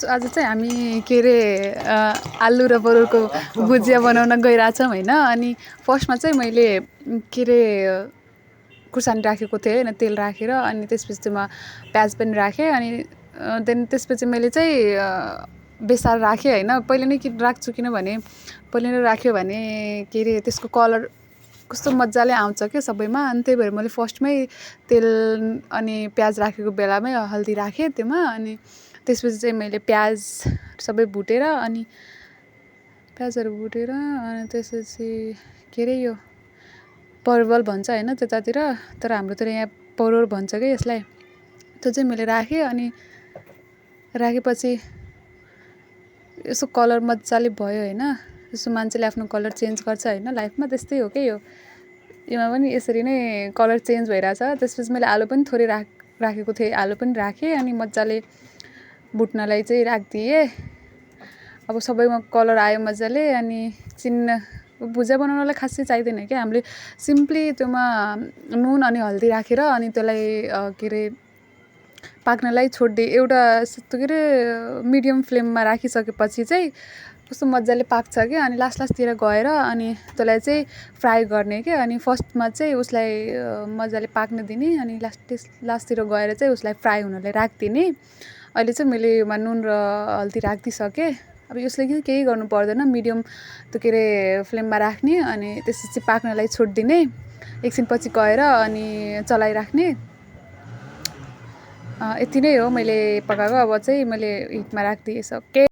आज चाहिँ हामी के अरे आलु र बरुलको भुजिया बनाउन गइरहेछौँ होइन। अनि फर्स्टमा चाहिँ मैले के अरे खुर्सानी राखेको थिएँ होइन, तेल राखेर। अनि त्यसपछि चाहिँ म प्याज पनि राखेँ। अनि देन त्यसपछि मैले चाहिँ बेसार राखेँ होइन। पहिले नै राख्छु, किनभने पहिले नै राख्यो भने के अरे त्यसको कलर कस्तो मजाले आउँछ क्या सबैमा। अनि त्यही भएर मैले फर्स्टमै तेल अनि प्याज राखेको बेलामै हल्दी राखेँ त्योमा। अनि त्यसपछि चाहिँ मैले प्याज सबै भुटेर अनि प्याजहरू भुटेर अनि त्यसपछि के अरे यो परवल भन्छ होइन त्यतातिर, तर हाम्रोतिर यहाँ परोर भन्छ क्या यसलाई। त्यो चाहिँ मैले राखेँ। अनि राखेपछि यसो कलर मजाले भयो होइन। जस्तो मान्छेले आफ्नो कलर चेन्ज गर्छ होइन लाइफमा, त्यस्तै हो क्या योमा पनि यसरी नै कलर चेन्ज भइरहेछ। त्यसपछि मैले आलु पनि थोरै राखेको थिएँ, आलु पनि राखेँ। अनि मजाले भुट्नलाई चाहिँ राखिदिएँ। अब सबैमा कलर आयो मजाले। अनि भुजिया बनाउनलाई खासै चाहिँदैन क्या, हामीले सिम्पली त्योमा नुन अनि हल्दी राखेर अनि त्यसलाई के अरे पाक्नलाई छोडिदिएँ। एउटा के अरे मिडियम फ्लेममा राखिसकेपछि चाहिँ कस्तो मजाले पाक्छ क्या। अनि लास्टतिर गएर अनि त्यसलाई चाहिँ फ्राई गर्ने क्या। अनि फर्स्टमा चाहिँ उसलाई मजाले पाक्न दिने, अनि लास्टतिर गएर चाहिँ उसलाई फ्राई हुनलाई राखिदिने। अहिले चाहिँ मैले योमा नुन र हल्दी राखिदिइसकेँ। अब यसले केही गर्नु पर्दैन, मिडियम त्यो के अरे फ्लेममा राख्ने। अनि त्यसपछि पाक्नलाई छोडिदिने, एकछिनपछि गएर अनि चलाइराख्ने। यति नै हो मैले पकाएको। अब चाहिँ मैले हिटमा राखिदिइसकेँ।